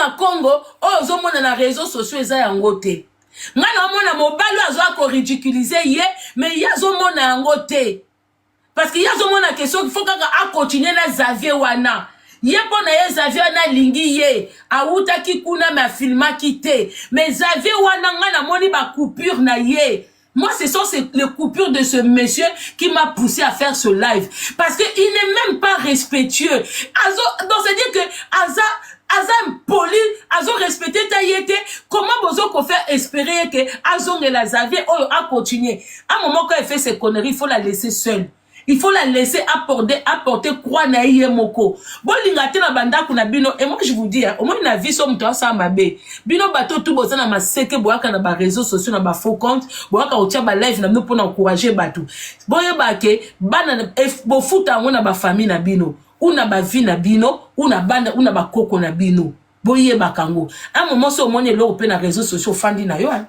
Mama Congo oyo ozomona na réseaux sociaux eza yango te. Nga naomona mobali oyo azoya koridiculiser ye, mais ye azomona yango te. Parce que ye azomona ke soki faut kaka acontinue na Xavier wana. Ye mpo na ye Xavier wana alingi ye, awutaki kuna mais afilmaki te. Mais Xavier wana nga namoni ba coupure na ye. Moi, ce sont les coupures de ce monsieur qui m'a poussé à faire ce live. Parce que il n'est même pas respectueux. Azo, donc c'est-à-dire que aza, aza impoli, azo respecter ta ye te. Comment bozo ko faire espérer que azongela Xavier oyo a continuer? À un moment quand elle fait ses conneries, il faut la laisser seule. Il faut la laisser apporter croix na ye moko. Bolinga te na bandako na bino. Et moi je vous dis, hein, au moins na vie so muto asala mabe. Bino bato tout boza na maseke boyaka na ba réseaux sociaux na ba faux compte, boyaka kotia ba live na bino mpona encourager bato. Boyeba ke bana bofuta yango na ba famille na bino, ou na ba vie na bino, ou na bana, ou na bakoko na bino. Boyebaka yango. Un moment so omoni eloko mpe na réseaux sociaux, ofandi na yo, hein.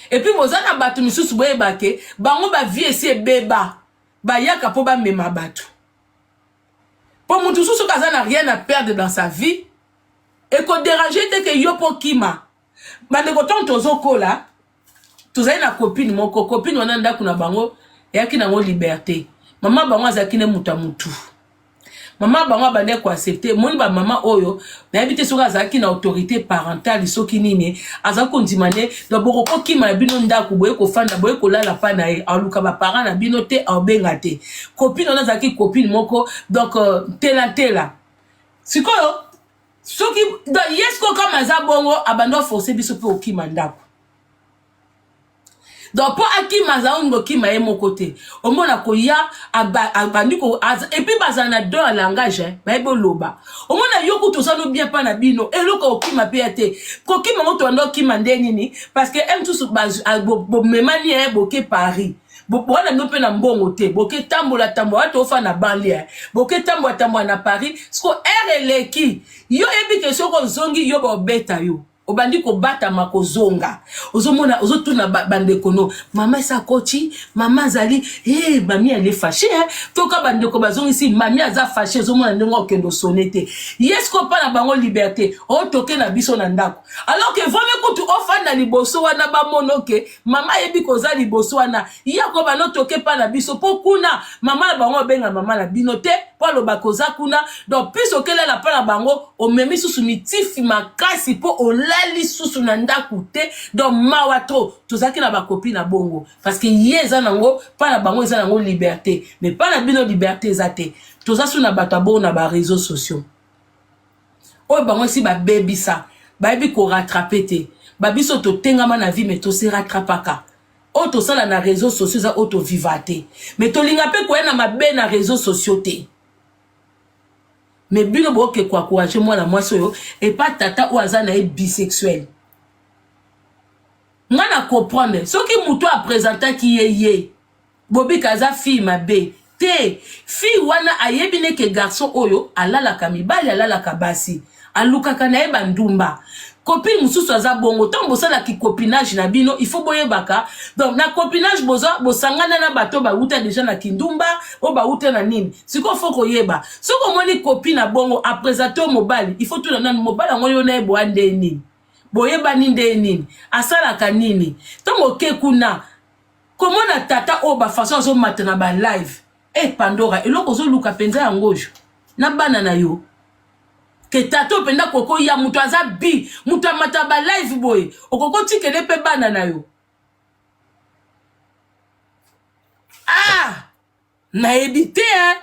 Et puis boza na bato misusu, boyeba ke bango ba vie esi ebeba, bayaka mpo bamema bato. Mpo motu mosusu soki aza na rien à perdre dans sa vie, ekodéranger te ke yo mpo kima. Bandeko, ntango tozokola, tozali na copine moko. Copine wana, ndako na bango eyaki nango liberté. Mama bango azalaki ne moto ya motu. Mama bango abandaki koaccepter. Moni bamama oyo, nayebi te soki azalaki na autorité parentale, soki nini, azalaki kondima ne. Donc bokokokima na bino ndako, boye kofanda, boye kolala pa na ye, aluka baparent na bino te, aobenga te. Copine wana azalaki copine moko donc ntela ntela. Sikoyo soki donc ye sikoyo kama aza bongo, abandi aforce biso mpe okima ndako. Donc mpo akima, aza olingo okima ye moko te. Omona koya abandi ko, et puis bazala na don ya langage, bayebi oloba. Omona yo kutu oza no bien mpa na bino, eloko okima mpe ya te. Kokima ngo, tobanda okima nde nini? Parce que e mosusu bomemani ye, boke Paris, wana bino mpe na mbongo te, boke tambola tambola, wana tofa na banlieue, boke tambola tambola na Paris. Siko ere eleki, yo oyebi ke soki ozongi, yo baobeta yo. Obandi kobatama, kozonga, ozomona, ozotuna bandeko no: "Mama esi akoti? Mama azali e, mami ale fâchée, eh?" Toka bandeko bazongisi: "Mami aza fâchée." Ozomona ndenge okende osone te. Ye siko mpa na bango liberté, otoke na biso na ndako, alors que vomi kutu ofanda liboso wana, bamona oke mama ayebi koza liboso wana, ye akoba notoke mpa na biso, mpo kuna mama na bango abenga mama na bino te, mpo aloba koza kuna. Donc plus okelela mpa na bango, omemi susu mitifi makasi mpo olali susu na ndako te. Donc mawa trop. Tozalaki na bakopi na bongo, parce que ye eza nango mpa na bango, eza nango liberté, mais mpa na bino liberté eza te. Toza su na bato ya bongo na baréseaux sociaux oyo bango esi babebisa, bayebi korattraper te. Babiso totengama na vie, mais tose rattrapaka. Oyo tosala na réseaux sociaux eza oyo toviva te, mais tolinga mpe koya na mabe na réseaux sociaux te. Mais bino boke koencourager mwana mwasi oyo epa tata oyo aza na ye bisexuel. Nga na comprendre soki moto apresentaki ye, ye bobika aza fille mabe te. Fille wana ayebi neke garçon oyo alalaka mibali, alalaka basi, alukaka na ye bandumba. Copine mosusu aza bongo. Ntango bosalaki copinage na bino, il faut boyebaka. Donc na copinage boza bosangana na bato bauta déjà na kindumba, oyo bauta na nini. Sikoyo faut koyeba, soki omoni copine na bongo aprésente oyo mobali, il faut tuna nanu mobali yango: yo na ye boya nde nini? Boyebani nde nini? Asalaka nini? Ntango oke kuna komona tata oyo, bafaçon azomata na balive e Pandora, eloko ozoluka mpenza yango oyo na bana na yo, ke tata oyo mpenza kokoya moto aza bi moto amata balive boye, okokotikele mpe bana na yo? Ah, nayebi te, hein?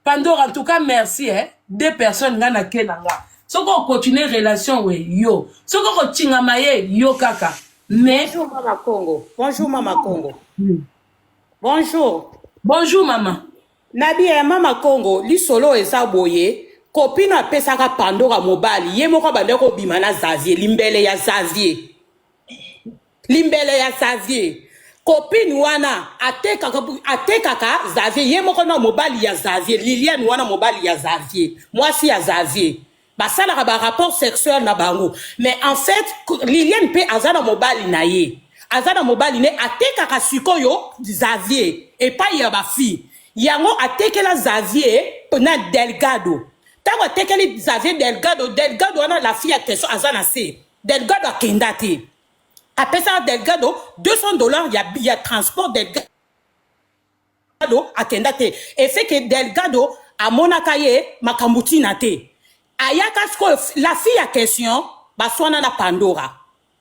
Pandora, en tout cas merci, hein? Deux personnes, nga na ke na nga. Soki okontinue relation we yo, soki okotingama ye yo kaka, mais Bonjour Mama Congo. Bonjour Mama Congo. Bonjour. Bonjour mama. Nabi ya Mama Congo, lisolo eza boye: copine apesaka Pandora mobali, ye moko abandaki kobima na Xavier, limbele ya Xavier. Limbele ya Xavier. Copine wana atekaka Xavier, ye moko na mobali ya Xavier, Liliane wana, mobali ya Xavier, mwasi ya Xavier. Basalaka ba rapport sexuel na bango, mais en fait Liliane mpe aza na mobali na ye, aza na mobali ne. Atekaka sikoyo Xavier epai ya bafille yango. Atekela Xavier na Delgado. Ntango atekeli Xavier Delgado, Delgado wana la fille ya question aza na se. Delgado akenda te. Apesaka Delgado $200 ya transport, Delgado akenda te. Efe ke Delgado amonaka ye makambo ntina te. Ayaka sikoyo, la fille ya question baswana na Pandora.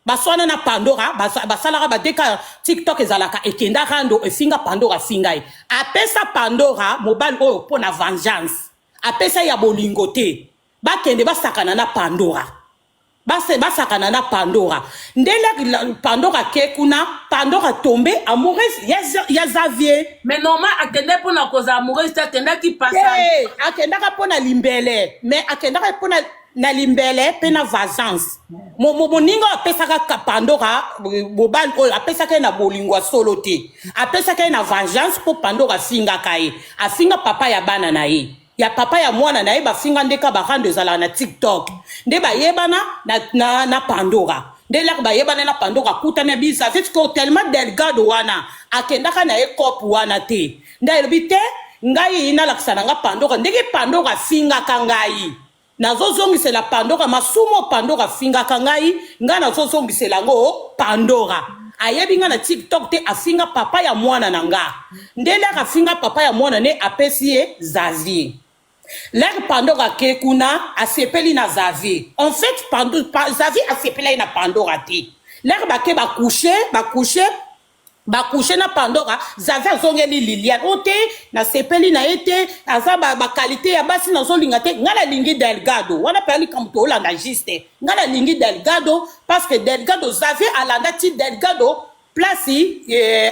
Baswana na Pandora, basalaka badeka TikTok ezalaka ekenda rando efinga Pandora, afinga ye. Apesa Pandora mobali oyo mpo na vengeance. Apesa ya bolingo te. Bakende basakana na Pandora. Basakana na Pandora. Nde Pandora ke kuna, Pandora tombe amoureuse ya Xavier. Mais normal akende mpona kozala amoureuse te, akendaki passage. Te, akendaka mpo na limbele, mais akendaka mpo na limbele mpe na vengeance. Moninga oyo apesaka Pandora mobali oyo, apesaka ye na bolingo ya solo te, apesaka ye na vengeance mpo Pandora afingaka ye, afinga papa ya bana na ye, ya papa ya mwana na ye. Bafinga ndeka barando ezalaka na TikTok nde bayebana na Pandora. Nde laka bayebana na Pandora, akutana bisa sikoyo tellement Delgado wana akendaka na ye cope wana te. Nde alobi te, ngai nalakisa na nga Pandora ndenge Pandora afingaka ngai, nazozongisela Pandora masumu. Pandora afingaka ngai, ngai nazozongisela yango. Pandora ayebi ngai na TikTok te, afinga papa ya mwana na nga. Nde lere afinga papa ya mwana ne, apesi ye Xavier. Lere Pandora ake kuna, asepeli na Xavier. En fait, Xavier asepeli ye na Pandora te. Lere bake bacoucher, bacoucher, bacoucher na Pandora, Xavier azongeli Liliane o te, nasepeli na ye te, aza baqualité ya basi nazolinga te, ngai nalingi Delgado wana. Mpe likambo toolanda juste, ngai nalingi Delgado parce que Delgado, Xavier alanda ti Delgado place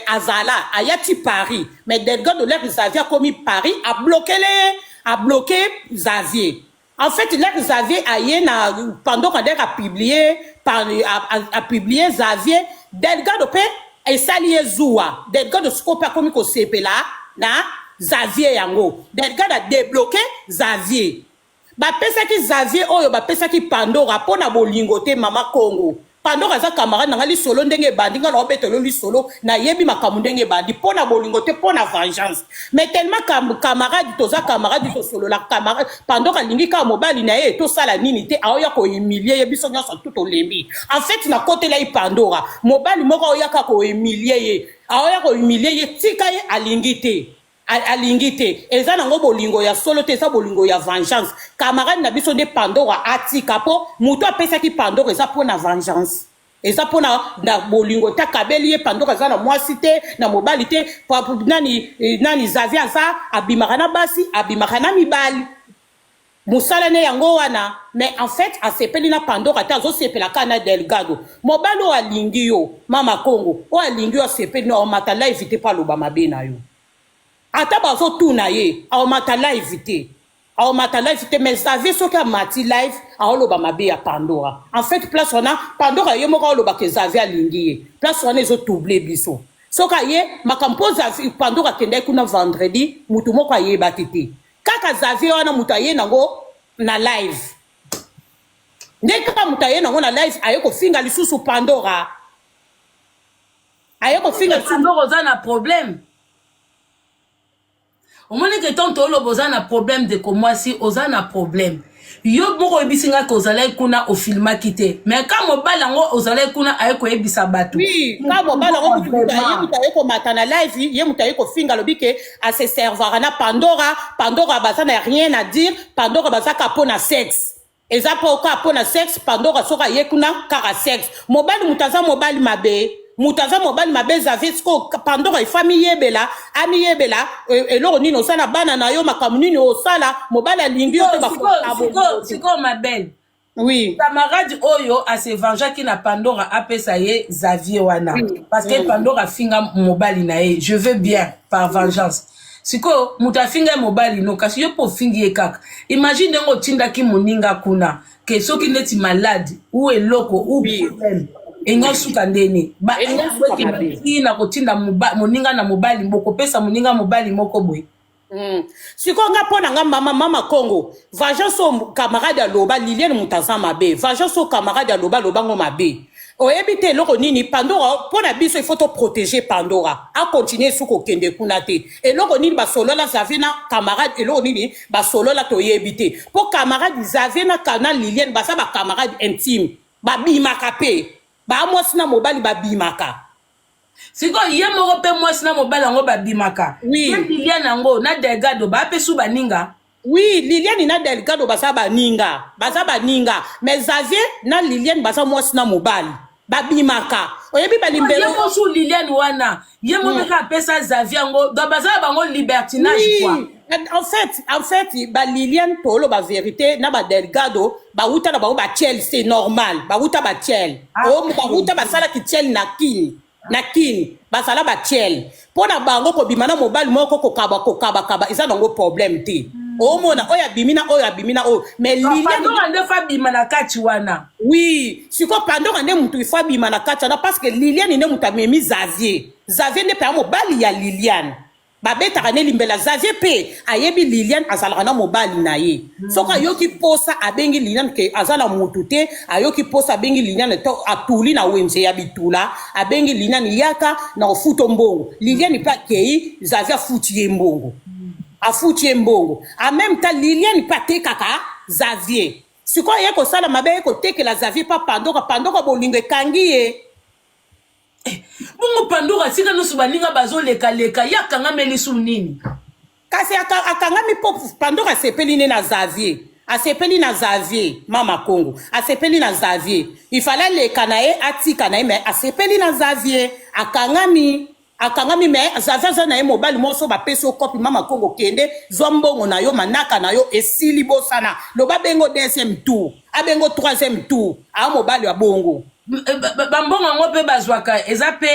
azala, aya ti Paris. Mais Delgado, lere Xavier akomi Paris, ablokele ye, abloquer Xavier. En fait, lere Xavier aye na Pandora, ndenge apublier, apublier Xavier, Delgado mpe esali ye zuwa. Delgado sikoyo mpe akomi kosepela na Xavier yango. Delgado adébloquer Xavier. Bapesaki Xavier oyo bapesaki Pandora mpo na bolingo te. Mama Kongo, Pandora aza camarade na nga. Lisolo ndenge ebandi, nga na obetelo lisolo, nayebi makambo ndenge ebandi. Mpo na bolingo te, mpo na vengeance. Mais tellement camarade, toza camarade, tosolola camarade. Pandora alingi kaka mobali na ye, tosala nini te, aoya kohumilier ye. Biso nyonso tu tolembi. En fait, nakotela ye Pandora, mobali moko aoya kaka kohumilier ye, aoya kohumilier ye. Tika ye, alingi te, alingi te. Eza nango bolingo ya solo te, eza bolingo ya vengeance. Camarade na biso nde Pandora atika, mpo moto apesaki Pandora eza mpo na vengeance, eza mpo na bolingo te. Akabeli ye Pandora, aza na mwasi te, na mobali te. Nani nani, Xavier aza abimaka na basi, abimaka na mibali, mosala ne yango wana. Mais en fait, asepeli na Pandora te, azosepela kaka na Delgado. Mobali oyo alingi yo, Mama Kongo, oyo alingi yo, asepeli na omata live te mpo aloba mabe na yo. Ata bazotuna ye, aomata live te, aomata live te. Mais Xavier, soki amati live, aoloba mabe ya Pandora. En fait, place wana Pandora ye moko aolobaka Xavier alingi ye. Place wana ezotroubler biso. Soki aye makambo mpo Pandora akendaki kuna vendredi, mutu moko ayebaki te. Kaka Xavier wana moto aye nango na live. Nde kaka moto aye nango na live, aye kofinga lisusu Pandora, aye kofinga lisusu. Pandora oza na problème. Omoni ke ntango toloba, oza na problème. Ndeko mwasi, oza na problème. Yo moko oyebisi ngai ke ozalaki kuna, ofilmaki te, mais ka mobali yango ozalaki kuna, aye koyebisa bato. Oui, ka mobali yango, ye moto aye komata na live, ye moto aye kofinga, alobi ke ase servaka na Pandora. Pandora baza na rien à dire, Pandora baza ka mpo na sexe, eza mpo kaka mpo na sexe. Pandora soki aye kuna, kaka sexe. Mobali moto aza mobali mabe, moto aza mobali mabe Xavier. Siko Pandora ifo amiyebela, amiyebela eloko nini osala bana na yo, makambo nini osala. Mobali alingi yo te. Sikoyo, mabele, Oui. Camarade oyo ase vengeaki na Pandora, apesa ye Xavier wana parce que Pandora afinga mobali na ye. Je veux bien, par vengeance. Sikoyo moto afinga ye mobali no, kasi yo mpo ofingi ye kaka. Imagine ndenge otindaki moninga kuna ke soki neti malade ou eloko ou problème enga suka ndeni na kotinda moninga na mobali, bokopesa moninga mobali moko boye. Sikoyo nga, mpo na nga, mama Congo, vengeance oyo camarade aloba, Liliane moto aza mabe. Vengeance oyo camarade aloba, alobango mabe. Oyebi te eloko nini Pandora mpo na biso, il faut to protéger Pandora, acontinue su kokende kuna te. Eloko nini basolola Xavier na camarade? Eloko nini basolola, toyebi te, mpo camarade Xavier na Liliane baza bacamarade intime, babimaka mpe baa mwasi na mobali, babimaka. Sikoyo ye moko mpe mwasi na mobali yango babimaka? Oui. Mpe Liliane yango na Delgado baa mpe su baninga? Oui, Liliane na Delgado baza baninga, baza baninga, mais Xavier na Liliane baza mwasi na mobali, babimaka, oyebi balimbelo. Ye mosu Liliane wana, ye moko kaka apesa Xavier yango, donc baza na bango libertinage quoi. Oui. En fait, baliliane, toloba vérité, na badelgado bauta na bango batiel, c'est normal, bauta batiel. Oh, bauta basalaki tiel na Kini, na Kini bazala batiel. Mpo na bango kobima na mobali moko, kokaba kokabakaba eza nango problème te. Omona oyo abimi na oyo, abimi na oyo, mais Liliane Pandora nde fa bima na kati wana. Oui, sikoyo Pandora nde motu ifo abima na kati wana, parce que Liliane nde moto amemi Xavier. Xavier nde mpe ya mobali ya Liliane, babetaka ne limbela. Xavier mpe ayebi Liliane azalaka na mobali na ye. Soki ayoki posa, abengi Liliane ke aza na mutu te. Ayoki posa, abengi Liliane to atuli na wenze ya bitula, abengi Liliane: "Yaka na ofuta mbongo." Liliane mpe akei, Xavier afuti ye mbongo, afuti ye mbongo. En même temps, Liliane mpe atekaka Xavier. Sikoyo ye kosala mabe, ye kotekela Xavier mpa Pandoka. Pandoka, bolingo ekangi ye. Bongo Pandora tika nyonso, baninga bazolekaleka, ye akangameli su nini? Kasi akangami mpo Pandora asepeli nde na Xavier, asepeli na Xavier. Mama Kongo asepeli na Xavier, ifale aleka na ye, atika na ye, mais asepeli na Xavier, akangami, akangami. Mais Xavier aza na ye mobali moko so bapesi yo kopi. Mama Kongo, kende zwa mbongo na yo, manaka na yo esili, bosana. Loba bengo deuxième tour, abengo troisième tour, aa mobali ya bongo. Bambongo yango mpe bazwaka eza mpe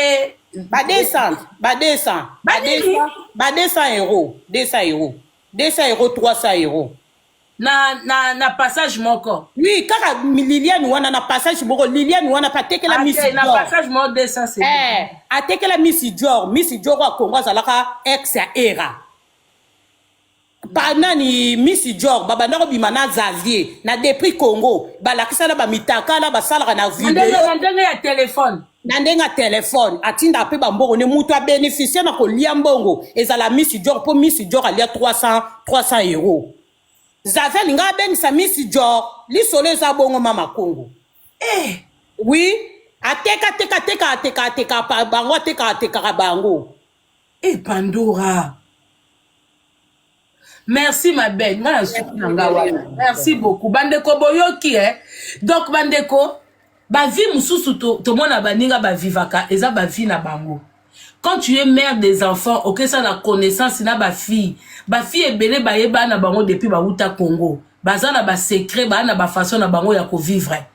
Ba 200, ba 200, ba 200, ba 200 euros, 200 euros, 200 euros, 300 euros. Na passage moko? Oui, kaka Liliane wana, na passage moko. Liliane wana mpe atekela Miss Na passage moko 200, c'est Eh, atekela Miss Dior. Miss Dior oyo Kongo, azalaka ex ya Era pa nani. Miss Dior babanda kobima na Xavier na depuis Congo, balakisa na bamitakala basalaka na video. Na ndenge ya telefone? Na ndenge ya telefone. Atinda mpe bambongo ne. Moto abénéficie na kolia mbongo ezala Miss Dior, mpo Miss Dior alia 300, 300 euro. Xavier alinga abengisa Miss Dior. Lisolo eza bongo, mama Kongo. Eh. Oui, ateka, ateka, ateka, ateka, ateka bango, ateka, atekaka bango. E Pandora, merci ma belle, nga na suki na nga wana. Merci beaucoup bandeko, boyoki eh? Donc bandeko, bavie mosusu tomona baninga bavivaka, eza bavie na bango. Quand tu es mère des enfants, okesa na connaissance na bafille, bafille ebele bayeba na bango depuis bauta Congo, baza na basecret, baa na bafaçon na bango ya kovivre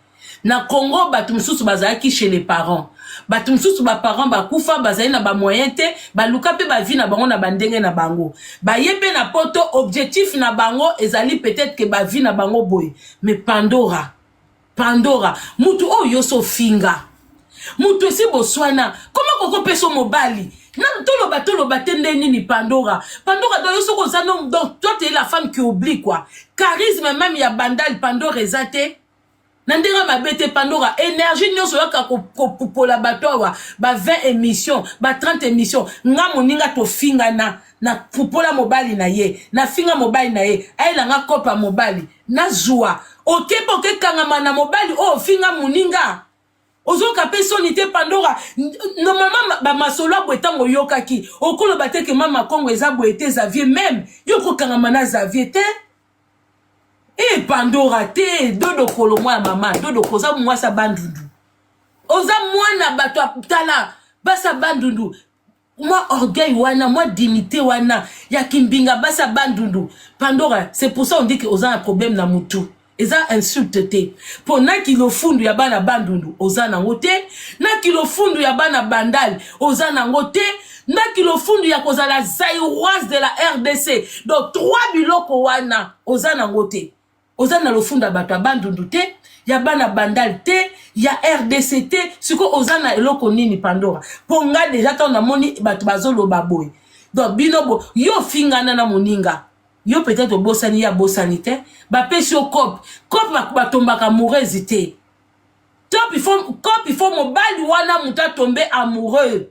na Congo. Bato mosusu bazalaki chez les parents, bato mosusu baparent bakufa, bazali na bamoyen te, baluka mpe bavie na bango na bandenge na bango, baye mpe na Poto. Objectif na bango ezali peut-être ke bavie na bango boye. Mais Pandora, Pandora, mutu oyo yo so ofinga mutu, esi boswana, koma kokopesa mobali nanu toloba, toloba te nde nini? Pandora, Pandora, donc yo soki oza no, donc toi, t'es la femme qui oublie quoi. Charisme même ya Bandal, Pandora, eza te na ndenge mabe te. Pandora, énergie nyonso oyaka kopupola bato awa, ba 20 émission, ba 30 émission, nga moninga tofingana, napupola mobali na ye, nafinga mobali na ye, ayelanga kopa mobali, nazwa okeba, okekangama na mobali oyo ofinga moninga, ozoyoka mpe soni te. Pandora, normalement bamasolo ya boye, ntango oyokaki, okoloba te ke mama Kongo eza boye te. Xavier même, yo okokangama na Xavier te. E Pandora te, dodo kolo mwana mama dodo, koza mwasi ya Bandundu, oza mwana bato. Tala basi ya Bandundu, mwa orgueil wana, mwa dignité wana ya kimbinga, basi ya Bandundu. Pandora, c'est pour ça on dit que oza na problème na mutu. Eza insulte te, mpo na kilofundu ya bana Bandundu oza nango te, na kilofundu ya bana Bandal oza nango te, na kilofundu ya kozala Zairoise de la RDC. Donc trois biloko wana oza nango te. Oza na lofundu ya bato ya Bandundu te, ya bana Bandal te, ya RDC te. Sikoyo oza na eloko nini, Pandora? Mpo nga déjà ntango namoni bato bazoloba boye, donc bino bo yo ofingana na moninga, yo peut-être obosani, ye abosani te, bapesi yo cope. Cope batombaka amoureuse te. Top il faut cop il faut mobali wana moto atombe amoureux.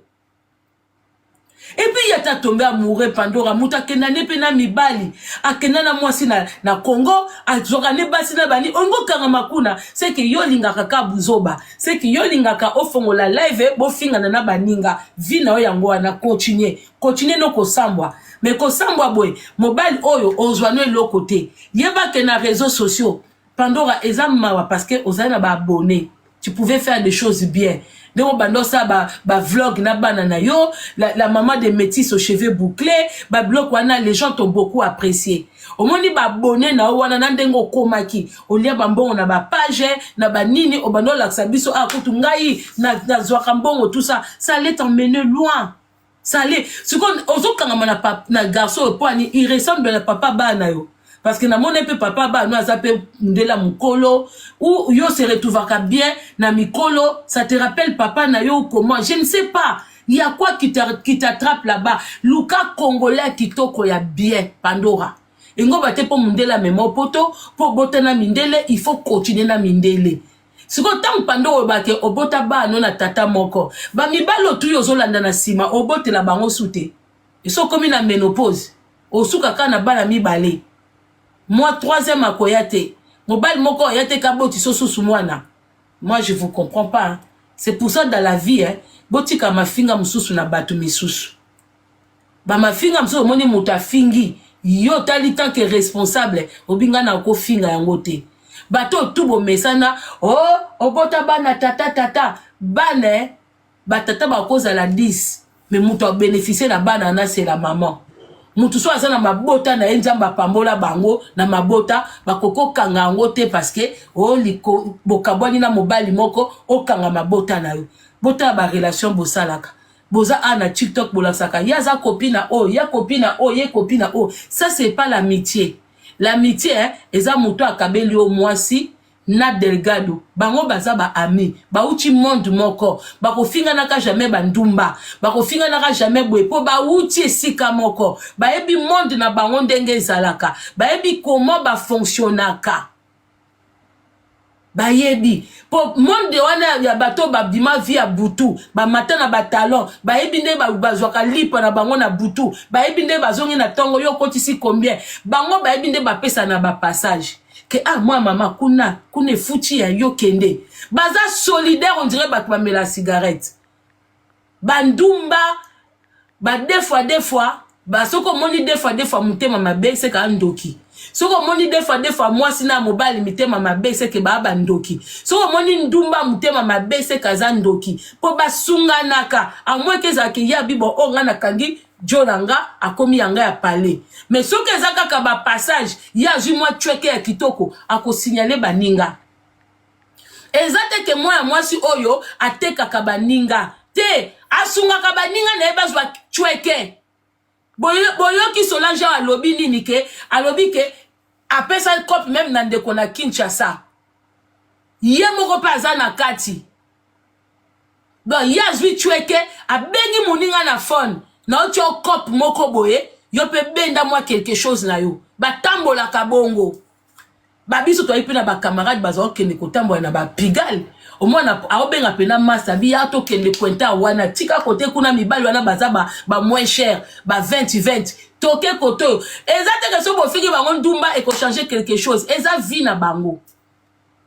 Et puis ye ata tombe amoureux Pandora moto akenda ne mpe na mibali akenda na mwasi na, na Congo azwaka ne basi na bani olingi okangama kuna seke yo olingaka ka buzoba seke yo olingaka ofongola live bofingana na baninga vie na yo yango wana continue continue no kosambwa me kosambwa boye mobali oyo ozwa no eloko te yeba ke na réseaux sociaux Pandora eza mawa parce que ozali na ba abonné tu pouvais faire des choses bien ndenge obanda osala ba, ba vlog na bana na yo la, la maman de métis aux cheveux bouclés babiloko wana les gens t'ont beaucoup apprécié omoni baabonné na yo wana na ndenge okomaki olia bambongo na bapage na banini obanda olakisa biso ah kutu ngai nazwaka mbongo tout ça ça allait t'emmener loin Sale sikoyo ozokangama na, pap, na garçon oyo mpo ani il ressemble na papa bana na yo parce que namoni mpe papa bana no aza mpe ndela mokolo ou yo se retrouvaka bien na mikolo ça te rappelle papa na yo ou comment je ne sais pas il y a quoi qui t'attrape là-bas luka congolais kitoko ya bien Pandora engoba te mpo mundele amema poto mpo obota na mindele il faut continuer na mindele Sikoyo tango panda oloba ke obota bana no na tata moko ba mibali oyo tuyo ozolanda na sima obotela bango su te esi okomi na menopause osuka kaka na bana mibale mwa troisième akoya te mobali moko aya te kabotisa osusu mwana moi je vous comprends pas hein. C'est pour ça dans la vie hein, botika mafinga mosusu na bato misusu Ba mafinga mosusu omoni moto afingi yo otali tant que responsable obi ngai nakofinga yango te bato oyo tu bomesana o oh, obota bana tata tata bana eh, batata bakozala 10 mais moto abeneficie na bana wana c'est la maman moto so aza na mabota na ye nzambe apambola bango na mabota bakoki kokanga yango te parce que o oh, bokabwani na mobali moko okanga mabota na yo botala barelation bosalaka Boza awa na tiktok bolakisaka ye aza copine na oyo ye copine na oyo ye copine na oyo ça c'est pas l'amitié l'amitié hein, eza moto akabeli yo mwasi na Delgado bango baza ba amis bauti monde moko bakofinganaka jamais bandumba bakofinganaka jamais boye mpo bauti esika moko bayebi monde na bango ndenge ezalaka bayebi comment bafonctionnaka bayebi po monde wana ya bato babima vie ya butu bamata na batalon bayebi nde bazwaka lipa na bango na butu bayebi nde bazongi na ntongo yo okotisi combien bango bayebi nde bapesa na bapassage ke ah mwa mama kuna kuna efuti ya yo kende baza solidaire on dirait bato bamela cigarette bandumba ba deux fois deux fois ba soki omoni deux fois deux fois motema mabe seke a ndoki soki omoni deux fois deux fois mwasi na mobali mitema mabe seke baa bandoki soki omoni ndumba motema mabe seke aza ndoki mpo basunganaka amweke ezalaka ye abibo oyo oh, ngai nakangi jo na nga akomi ya nga ya palais mais soki eza kaka bapassage ye azwi mwa cweke ya kitoko akosignale baninga Eza te ke mwana mwasi oyo atekaka baninga te, asungaka baninga na ye bazwa chweke. Boyoki Solange awa alobi nini ke alobi ke apesa cope meme na ndeko na Kinshasa. Ye moko pe aza na kati. Donc ye azwi chweke abengi moninga na phone na otya cope moko boye yo pe benda mwa quelque chose na yo. Batambolaka bongo. Ba biso toyaki mpe na ba camarade baza kokende kotambola na ba pigalle omwana aobenga mpena masta biya tokende pointa wana tika kote kuna mibali wana baza ba, ba moins cher ba 20 20 toke kote oyo eza te ke soki bofingi bango ndumba ekochange quelque chose eza vie na bango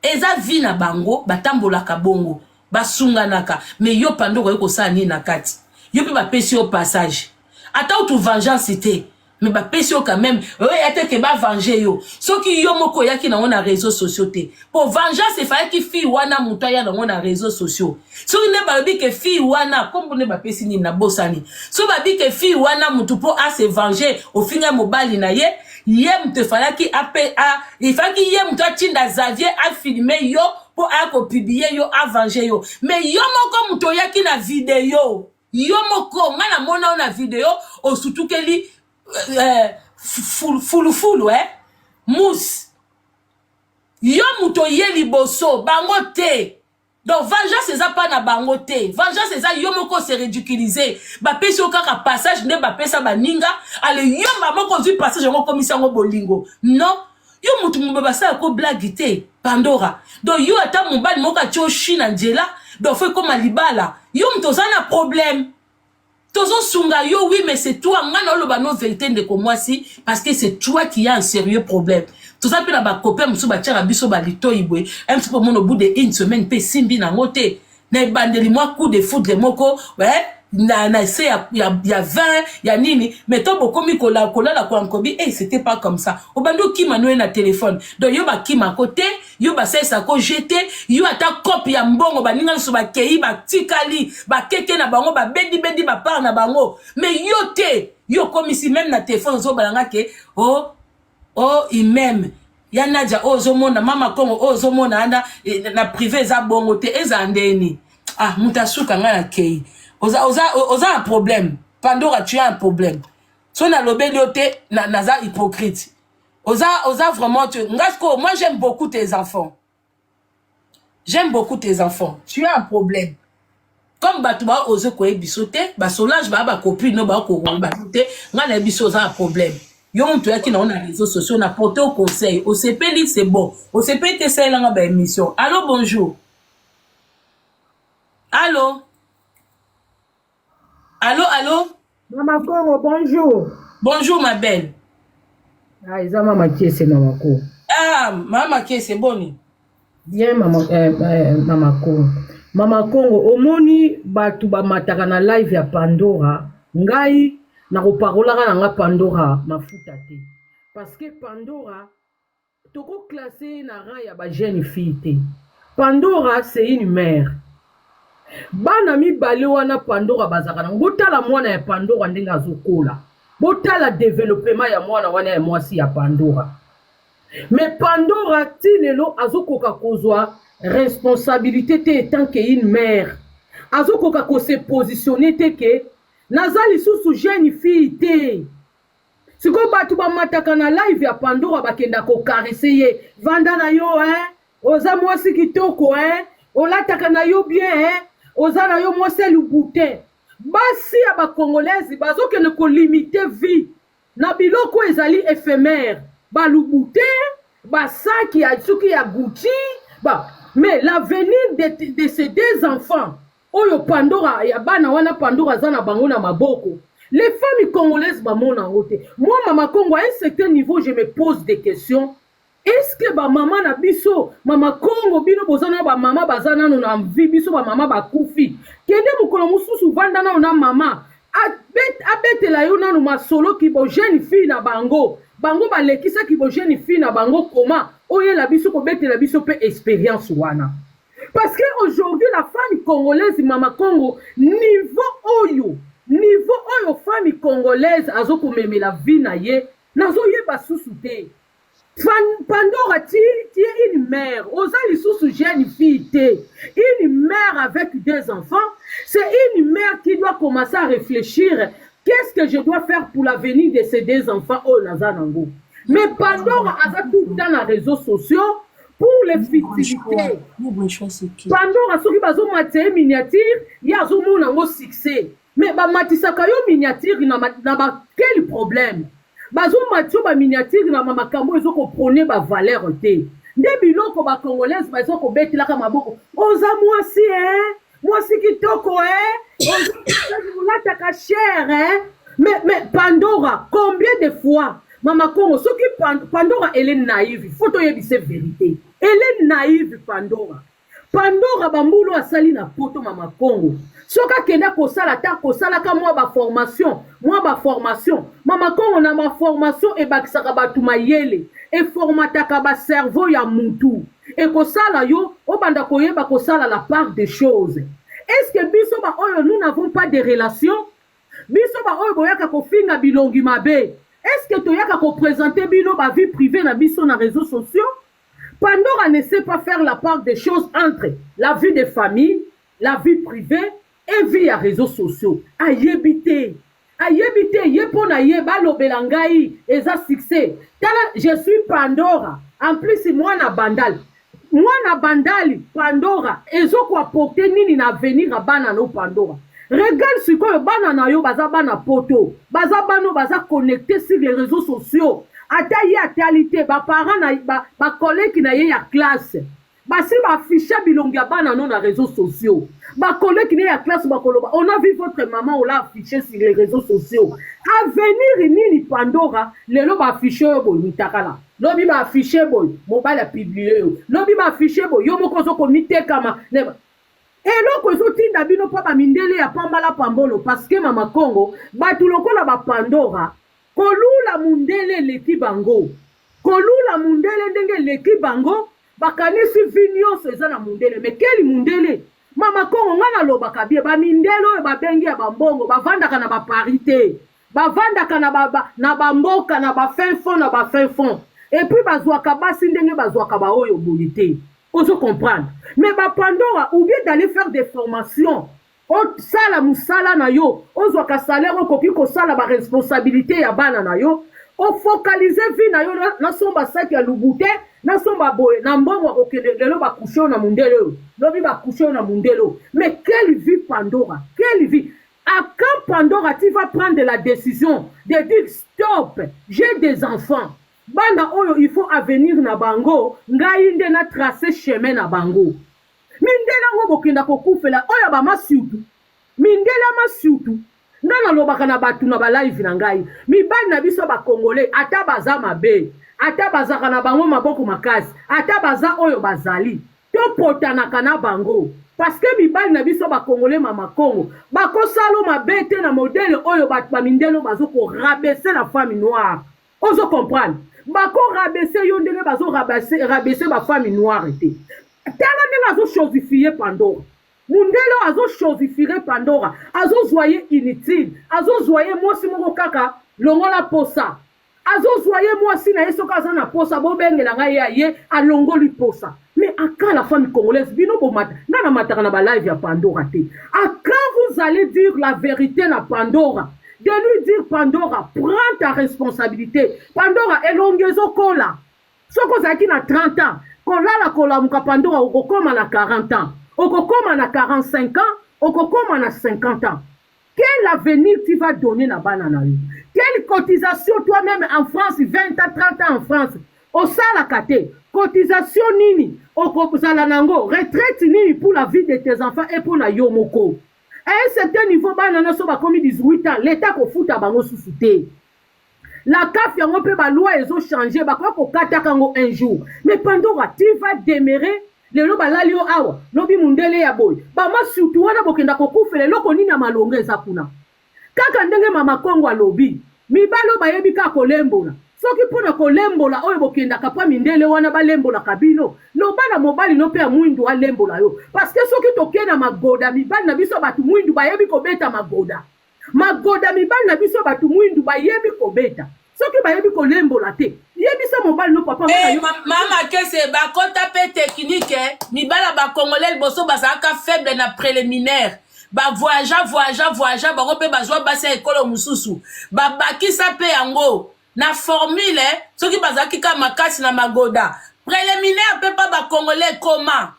eza vie na bango batambolaka bongo basunganaka mais yo pando okoki kosala nini na kati yo mpe bapesi yo passage ata utu vengeance te mais bapesi yo quand même oya te ke bavange yo soki yo moko oyaki nango na réseaux sociaux te po vengeance efalaki fille wana moto aya nango na réseaux sociaux soki nde balobi ke fille wana nkombo nde bapesi nini nabosani so babi ke fille wana motu mpo ase venger ofinga mobali na ye ye moto efalaki ape a efalaki ye moto atinda Xavier afilme yo mpo aya kopiblie yo avange yo mais yo moko moto oyaki na video Yo moko nga na mona yo na video osutukeli eh, fulufulu eh? Mousse yo moto oye liboso bango te donc vengeance eza pa na bango te vengeance eza yo moko se ridiculiser bapesi yo kaka passage nde bapesa baninga ale yo mba moko ozwi passage yango okomisi yango bolingo non. Yo mutu mobimba basala ko blague te Pandora. Donc yo ata mobali moko atie yo chi na nzela, donc faut ekoma libala. Yo mutu oza na problème. Tozo sunga yo oui mais c'est toi nga na oloba no verite ndeko mwasi parce que c'est toi qui a un sérieux problème. Toza pe na ba copains mosusu batiaka biso ba litoyi boye, un petit peu omona au bout de une semaine pe esimbi nango te. Na ebandeli mwa coup de foudre moko eh, na, na se ya, ya, ya 20 ya nini mais to bokomi kolala kola koankobi eh, c'était pas comme ça obandi okima noye na telefone donc yo bakimako te yo basalisako je te yo ata cope ya mbongo baninga nyonso bakei batikali bakeke na bango babedibedi bapart na bango mais yo te yo okomisi meme na telefone ozobala nga ke o oh, oh imeme ya nadia oyo ozomona mama kongo oyo ozomona wana eh, na prive eza bongo te ezala ndeni ah moto asuka ngai na kei oza, oza, oza na problème pandora tu as un problème so nalobeli yo te naza na hypocrite oza, oza vraiment tu ngai sikoyo moi j'aime beaucoup tes enfants j'aime beaucoup tes enfants tu as un problème comme bato ba ose koyebi biso te ba Solange ba ba copine no ba kokoyeba te ngai nayebi biso oza na problème yo moto oyaki nango na réseaux sociaux na porte au conseil osepeli c'est bon osepeli te esalelanga ba émission allo bonjour allo allo allo Mama Congo, bonjour. Bonjour ma belle. Ah, eza mama Kiese mama Congo. Ah, mama Kiese boni. Bien mama eh, eh, mama Congo. Mama Congo, omoni bato bamataka na live ya Pandora, ngai nakoparolaka na nga Pandora mafuta te. Parce que Pandora Toko classe ye na rang ya ba jeune fille te. Pandora c'est une mère. Bana mibale wana Pandora bazalaka nango botala mwana ya Pandora ndenge azokola. Botala developpement ya mwana wana ya mwasi ya Pandora. Mais Pandora ti lelo azokoka kozwa responsabilité te etant que une mère. Azokoka ko se positionner te ke naza lisusu jeune fille te. Sikoyo batu bamataka na live ya Pandora bakenda ko caresser ye vanda na yo hein oza mwasi kitoko hein olataka na yo bien hein oza na yo mwasi ya Louboutin basi ya ba congolaise bazokende ko limiter vie na biloko ezali ephemer ba Louboutin ba sac ya soki ya Gucci ba mais l'avenir de, de ces deux enfants Oyo Pandora ya bana wana Pandora aza na bango na maboko. Les femmes congolaises bamona yango te. Moi mama Congo à un certain niveau je me pose des questions. Est-ce que ba mama na biso mama Congo bino boza na ba mama baza nano na vie biso ba mama bakufi. Kende mokolo mosusu vanda nano na mama abetela yo nano masolo kibo jeune fille na bango bango balekisa kibo jeune fille na bango koma oyela biso kobetela biso pe experience wana. Parce que aujourd'hui la femme congolaise mama Congo niveau oyo niveau oyo femme congolaise azo komemela vie na ye nazo yeba susu te. Pandora tu, tu es une mère oza lisusu jeune fille te une mère avec deux enfants c'est une mère qui doit commencer à réfléchir qu'est-ce que je dois faire pour l'avenir de ces deux enfants oyo naza nango mais Pandora aza tout le temps na réseaux sociaux pour les futilités pandora soki bazomatisa ye miniature ye azomona yango succès mais bamatisaka yo miniature na, na ba quel problème bazomatisa yo baminiature na makambo oyo ezokoprone bavaleur te nde biloko bacongolaise baza kobetelaka maboko oza mwasi eh? mwasi kitoko eh? olataka cher eh? mais, mais pandora combien de fois mama congo soki pandora elle est naïve faut toyebise vérité elle est naïve pandora pandora bambulu asali na poto mama congo soki akenda kosala ata kosalaka mwa baformation mwa baformation mama congo na baformation ebakisaka bato mayele eformataka bacerveau ya mutu ekosala yo obanda koyeba kosala la part des choses est ce que biso baoyo nous n'avons pas de relation biso baoyo boyaka kofinga bilongi mabe est ce que toyaka kopresente bino ba vie privée na biso na réseaux sociaux pandora ne sait pas faire la part des choses entre la vie de famille la vie privée et vie ya réseaux sociaux ayebi te ayebi te ye mpo na ye balobela ngai eza succès tala je suis pandora en plus mwana bandal mwana bandali pandora ezokoaporte nini na avenir ya bana no pandora regarde sikoyo bana na yo baza bana poto baza bana oyo baza connecté sur les réseaux sociaux Ata ye atali te, ba parents na ba, ba collègues na ye ya classe basi ba afficha bilongi ya bana no na réseaux sociaux. Ba collègues na ye ya classe bakoloba: "On a vu votre maman, on l'a affiché sur les réseaux sociaux." Avenir nini, Pandora? Lelo ba affiche oyo boye, mitakala, lobi ba affiche boye, mobali apublie yo, lobi ba affiche boye, yo moko ozokomitekama. Eloko ezotinda bino mpo bamindele ya pambala pambolo, parce que mama Kongo, bato lokola bapandora, kolula mundele eleki bango. Kolula mundele ndenge eleki bango, bakanisi vie nyonso eza na mundele. Mais quel mundele, mama Kongo? Ngai nalobaka bien, bamindele oyo babengi ya bambongo bavandaka na baparis te, bavandaka na bamboka na bafin fond, na bafin fond, et puis bazwaka basi ndenge bazwaka baoyo boye te. Ozo comprendre? Mais bapandora, ou bien d'aller faire des formations, osala mosala na yo, ozwaka salaire, okoki kosala baresponsabilité ya bana na yo, ofocalize vie na yo. Nasomba saki ya Louboutin, nasomba boye na mbongo ya kokende. Lelo bacouche oyo na mundele oyo, lobi bacouche oyo na mundele oyo. Mais quelle vie, Pandora? Quelle vie? À quand, Pandora, tu vas prendre la décision de dire: "Stop, j'ai des enfants, bana oyo, il faut avenir na bango, ngai nde na trace chemin na bango"? Mindele yango bokenda kokufela oyo bamasutu, mindele masutu. Ngai nalobaka na bato na balive na ngai, mibali na biso bakongole, ata baza mabe, ata bazalaka na bango maboko makasi, ata baza oyo bazali, topotanaka na bango, parce que mibali na biso bakongole, mama Kongo, bakosala mabe te na modèle oyo bato bamindele bazokorabaisser la femme noire. Ozo comprendre? Bakorabaisser yo ndenge bazorabaisser bafemme noire te. Tala ndenge azochosifier Pandora. Mundele oyo azochosifier Pandora, azozwa ye inutile, azozwa ye mwasi moko kaka longola posa, azozwa ye mwasi na ye. Soki aza na posa, bobengela ngai ye, aye, alongoli posa. Mais à quand, la femme congolaise, bino bomata? Nga na mataka na balive ya Pandora te. À quand vous allez dire la vérité na Pandora, de lui dire: "Pandora, prends ta responsabilité"? Pandora, elongi ezokola. Soki ozalaki na 30 ans, kolala kolamuka, Pandora, okokóma na 40 ans, okokóma na 45 ans, okokóma na 50 ans. Quel avenir tu vas donner na bana na yo? Quelle cotisation? Toi-même en France, 20 ans, 30 ans en France, osalaka te. Cotisation nini okozala nango? Retraite nini pour la vie de tes enfants et pour na yo moko? À un certain niveau, bana nyonso bakomi 18 ans, l'État kofuta bango susu te. La CAF yango mpe, baloi ezochange, bakoki kokataka yango un jour. Mais Pandora, tu vas demeurer. Lelo balali yo awa, lobi mundele ya boye, bama surtout wana bokenda kokufela. Eloko nini ya malongo eza kuna? Kaka ndenge mama Kongo alobi, mibali oyo bayebi kaka kolembola. Soki mpona kolembola oyo bokendaka mpa mindele wana balembolaka bino, loba na mobali no mpe ya mwindu alembola yo, parce que soki tokei na magoda, mibali na biso bato mwindu bayebi kobeta magoda. Magoda, mibali na biso bato mwindu bayebi kobeta. Soki bayebi kolembola te, yebisa mobali no: "Papa." Hey, mama Kese, bakota mpe technique. Mibala bakongolais liboso bazalaka faible na préliminaire. Bavoyage, voyage, voyage, bango mpe bazwa basi ya ekolo mosusu, babakisa mpe yango na formule. Soki bazalaki kaka makasi na magoda, préliminaire mpe mpa bakongolais ekoma,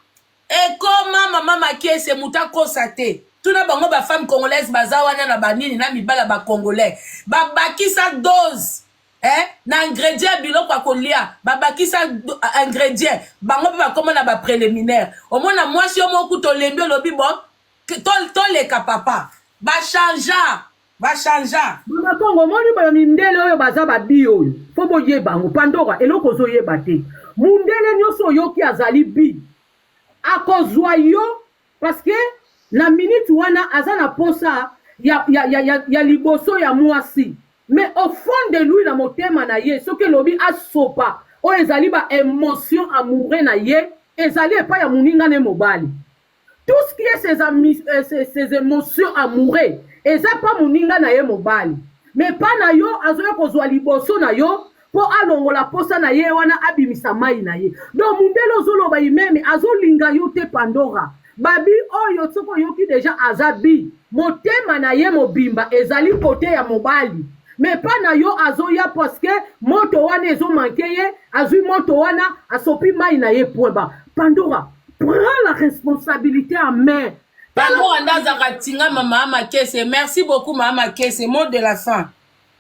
ekoma. Mama Makiese, moto akosa te. Tuna bango, bafemme congolaise baza wana na banini na mibala bacongolais, babakisa dose, eh? Na ingrédient ya biloko ya kolia, babakisa ingrédient. Bango mpe bakóma na bapréliminaire. Omona mwasi yo moko tolembi, olobi: "Bon, toleka papa." Bachangea, bachangea. Mama Kongo, omoni boyo, mindele oyo baza babi oyo, fo boyeba yango. Pandora, eloko ozoyeba te, mundele nyonso oyoki azali bi, akozwa yo parce que na minute wana aza na posa ya liboso ya mwasi. Mais au fond de lui, na motema na ye, soki elobi asopa oyo ezali baémotion amoureux na ye, ezali epai ya moninga ne mobali. Tout ce qui est ses émotions amoureux eza pa moninga na ye mobali. Mais pa na yo, azoya kozwa liboso na yo mpo alongola posa na ye wana, abimisa mai na ye. Donc mundele ozoloba imeme azolinga yo te. Pandora, babi oyo, soki oyoki déjà aza bi, motema na ye mobimba ezali kote ya mobali. Mais pa na yo, azoya parce que moto wana ezomanquer ye, azwi moto wana, asopi mai na ye, point ba. Pandora, prends la responsabilité en main. Pandora nde azalaka tinga. Mama Makese, merci beaucoup. Mama Makese, mot de la fin.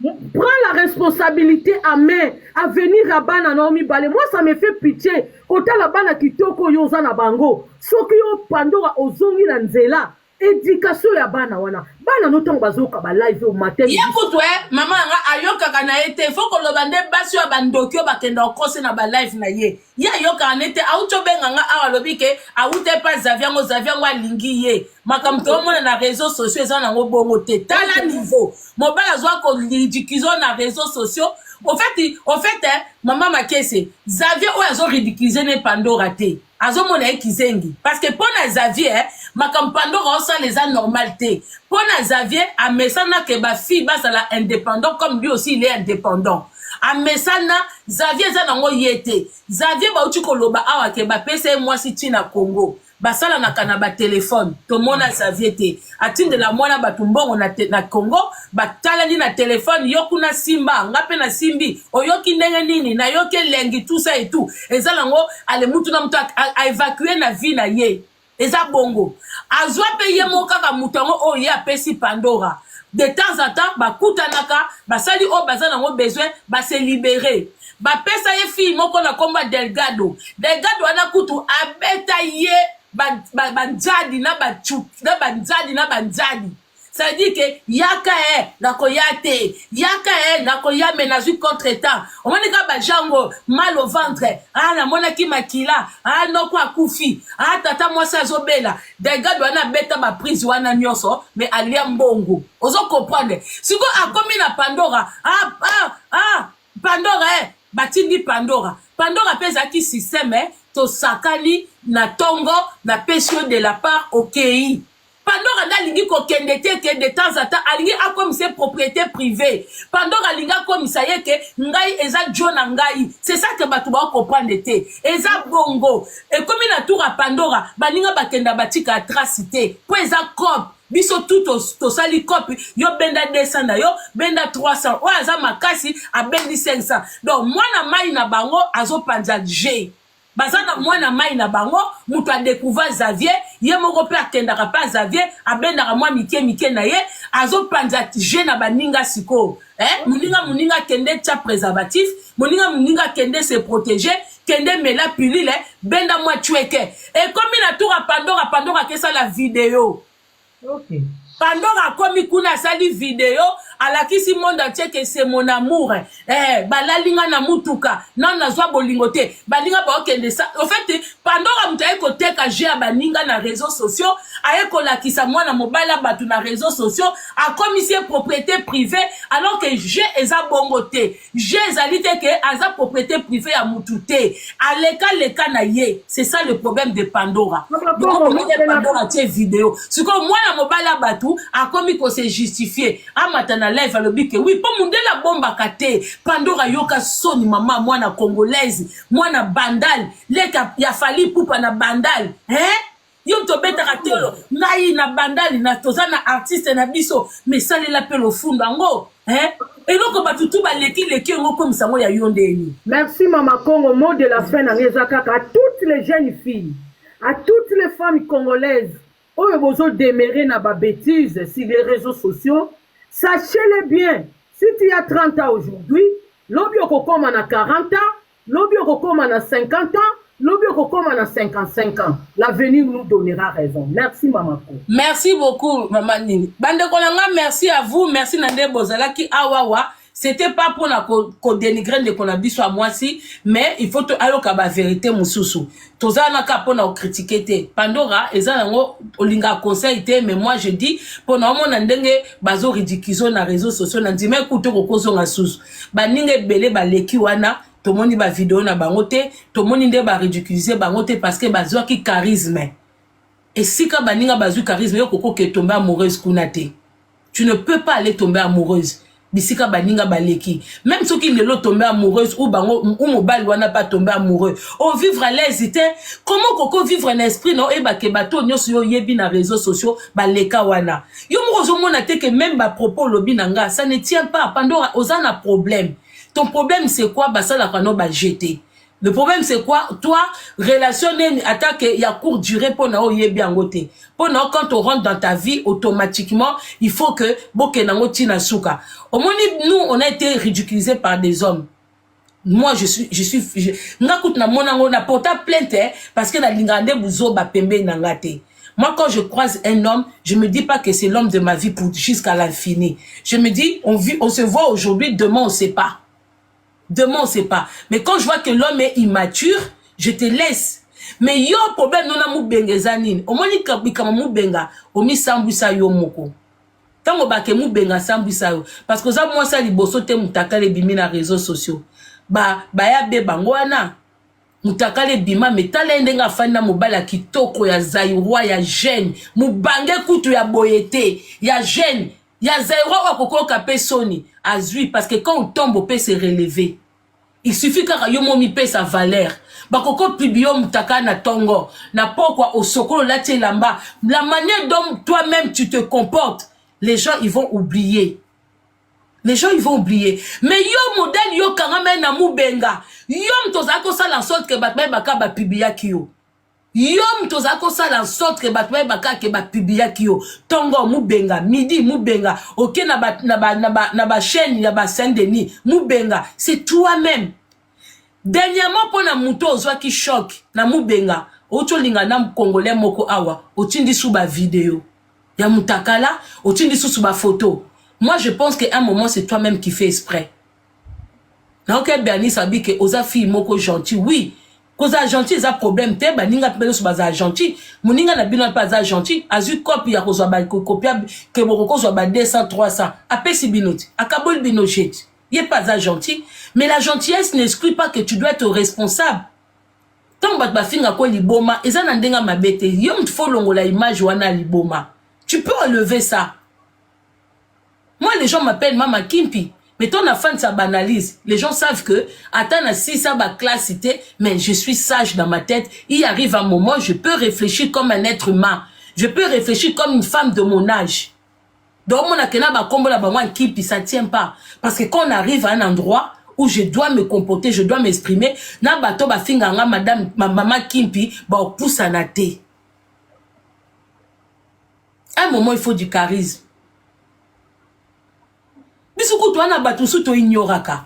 Prends la responsabilité à main, avenir ya bana na yo mibale. Moi ça me fait pitié kotala bana kitoko oyo oza na bango. Soki yo Pandora ozongi na nzela, éducation ya bana wana, bana no ntango bazoyoka ba live oyo matin. Ye kutu e mama na nga ayokaka na ye te. Fo koloba nde basi oyo bandoki oyo bakenda kokose na balive na ye. Ye ayokaka ne te. Auti obenga nga awa, alobi ke awuta epa Xavier yango, Xavier yango alingi ye. Makambo toomona na réseaux sociaux eza nango bongo te. Tala niveau mobali azwa koridiculiser na réseaux sociaux. Au fait, eh, mama Makese, Xavier oyo azoridiculiser ne Pandora te, azomona ye kizengi, parce que mpo na Xavier, eh, makambo Pandora osala eza normal te. Mpo na Xavier, amesana ke bafille bazala indépendant, comme lui aussi il est indépendant. Amesana Xavier eza nango ye te. Xavier bauti koloba awa ke bapesa ye mwasi ntina Congo, basalanaka na batelefone. Tomona Xavier te atindela mwana bato mbongo na Congo, batalani na telefone. Yo kuna simba, nga mpe nasimbi, oyoki ndenge nini, nayoki elengi, tout ça et tout. Eza nango ale mutu na mutu aévacue na vie na ye. Eza bongo. Azwa mpe ye moko kaka moto yango oyo ye apesi Pandora. De temps en temps bakutanaka, basali oyo baza nango besoin, base libérer. Bapesa ye fille moko na nkombo ya Delgado. Delgado wana kutu abeta ye banzadi na na banzadi na banzadi. C'est-à-dire ke yaka e nakoya te, yaka e nakoya, me nazwi contretemps. Omoni kaka bajango mal au ventre, ah, namonaki makila, ah, noko akufi, ah, tata mwasi azobela. Delgado wana abeta baprise wana nyonso, me alia mbongo. Ozo comprendre? Sikoyo akomi na Pandora. Ah, ah, ah, Pandora e batindi Pandora. Pandora mpe ezalaki système eh, tosakani na ntongo, napesi yo de la part, okei. Pandora nde alingi kokende te, ke de temps en temps alingi akomisa ye propriété privée. Pandora alingi akomisa ye ke ngai eza jo na ngai. C'est ça ke bato baocomprendre te. Eza bongo. Ekomi na tour ya Pandora, baninga bakenda, batika trace te, mpo eza coop. Biso tu tosali coop. Yo benda 200 na yo, benda 300, oyo aza makasi abendi 500. Donc mwana mai na bango azopanza g. Baza na mwana mai na bango, moto adécouvrir Xavier. Ye moko mpe akendaka mpe Xavier abendaka mwa mike mike na ye, azopanza g na baninga. Sikoyo, eh? Moninga, moninga akende tia préservatif, moninga, moninga akende se protéger, kende mela pilule, benda mwa cweke. Ekomi na tour ya Pandora. Pandora akesala video. Pandora akomi kuna, asali video, alakisi monde entier ke c'est mon amour, eh, balali nga na mutuka, nano nazwa bolingo te, baninga baokende sa. Au fait, Pandora moto aye koteka jeu ya baninga na réseaux sociaux, aye kolakisa mwana mobali ya bato na réseaux sociaux, akomisi ye propriété privée, alors que jeu eza bongo te. Jeu ezali te ke aza propriété privée ya mutu te. Alekaleka na ye. C'est ça le problème de Pandora. Pandora atie video. Sikoyo mwana mobali ya bato akomi kose justifier, amata na live, alobi ke oui, mpo mundele abombaka te. Pandora, yoka soni, mama, mwana congolaise, mwana Bandal, leka ya Fally Ipupa na Bandal, hein? Yo moto obetaka tolo, ngai na Bandali na toza na artiste na biso, mais salela mpe lofundo yango, hein? Eloko bato tu baleki-leki yango, okomisa yango ya yo ndeni. Merci Mama Congo. Mot de la fin na ngai eza kaka à toutes les jeunes filles, à toutes les femmes congolaises oyo bozodémarrer na babêtises sur les réseaux sociaux, sachez-le bien, si tu as 30 ans aujourd'hui, lobi okokoma na 40 ans, lobi okokoma na 50 ans, lobi okokoma na 55 ans. L'avenir nous donnera raison. Merci Mama Congo. Merci beaucoup mama nini. Bandeko na nga, merci à vous, merci na nde bozalaki awawa. C'était pas mpona kodénigrer ndeko na biso ya mwasi, mais il faut ayoka bavérité mosusu. Toza wana kaka mpona kocritiquer te. Pandora eza nango olingaka conseil te, mais moi je dis, mpona omona ndenge bazoridiculiser na réseaux sociaux, na ndima ekutu kokozonga susu. Baninga ebele baleki wana, tomoni bavideo na bango te, tomoni nde baridiculiser bango te, parce que bazwaki charisme. Esika baninga bazwi charisme, yo kokoke tomber amoureuse kuna te. Tu ne peux pas aller tomber amoureuse bisika baninga baleki. Même soki lelo tomber amoureuse ou bango ou mobali wana pas tomber amoureux, ovivre à l'aise te. Comment koko vivre na esprit na oyebake bato nyonso yo oyebi na réseaux sociaux baleka wana? Yo moko ozomona te ke même bapropos olobi na nga, ça ne tient pas. Pandora, oza na problème. Ton problème, c'est quoi? Basalaka no bajete. Le problème, c'est quoi? Toi, relation ata que ya courte durée pour na oyebi yango te. Pour na quand on rentre dans ta vie, automatiquement, il faut que bokende nango ti na suka. Omoni, nous, on a été ridiculisés par des hommes. Moi, je suis, nga kutu na mona ngo na porta plainte, hein, parce que na linga nde buzoba pembe na nga te. Moi, quand je croise un homme, je me dis pas que c'est l'homme de ma vie pour jusqu'à l'infini. Je me dis, on vit, on se voit aujourd'hui, demain, on sait pas. Demain, on sait pas. Mais quand je vois que l'homme est immature, je te laisse. Mais yo problème na yo na Mubenga eza nini? Omoni bikama Mubenga, omisambwisa yo moko. Ntango bake Mubenga asambwisa yo parce que oza mwasi ya liboso te. Mutakala ebimi na réseaux sociaux, ba baya be bango wana, mutakala ebima. Me tala ye ndenge afandi na mobali ya kitoko ya Zaïrois, ya jeune, mobange kutu ya boye te, ya jeune, ya Zaïrois, oyo akokoyoka mpe soni azwi, parce que quand on tombe, on peut se relever. Il suffit kaka yo mo mipesa valeur. Bakoko publier yo mutaka na ntongo, na pokwa osokolo, olati elamba, la manière dont toi-même tu te comportes, les gens, ils vont oublier. Les gens, ils vont oublier. Mais yo modèle yo kangama na Mubenga, yo moto ozalaki kosala en sorte ke bato bayebaka bapubliaki yo. Yo moto ozalaki kosala en sorte ke bato bayebaka ke bapubliaki yo. Ntongo Mubenga, midi Mubenga, oke na bachaîne ba, na ba, na ba ya ba Saint Denis Mubenga, c'est toi-même. Dernièrement, mpo na moto ozwaki choc na Mubenga, outi olinga na Congolais moko awa, otindi su bavideo ya mutakala, otindi susu bafoto. Moi, je pense qu'à un moment, c'est toi-même qui fais exprès. Naoke Bernice abi ke oza fille moko gentil. Oui, kozala gentil eza problème te. Baninga mpe nyonso bazala gentil. Moninga na bino mpe aza gentil, azwi kopi ya kozwa bakopia ke bokokozwa ba 200, 300, apesi bino te, akaboli bino jeti. Ye mpe aza gentil, mais la gentillesse n'exclut pas que tu dois être responsable. Ntango bato bafingako liboma, eza na ndenge mabe te. Yo motu fo longola image wana ya liboma. Tu peux enlever ça. Moi, les gens m'appellent Mama Kimpi, mais ton afin de sa banalise, les gens savent que ata na si ça ba classe, mais je suis sage dans ma tête. Il arrive un moment, je peux réfléchir comme un être humain, je peux réfléchir comme une femme de mon âge. Donc mon akena ba kombo la ba moi Kimpi, ça tient pas, parce que quand on arrive à un endroit où je dois me comporter, je dois m'exprimer, na bato ba finga nga madame ma mama Kimpi, ba opusana te. À un moment, il faut du charisme. Biso kutu wana, bato mosusu toignoraka.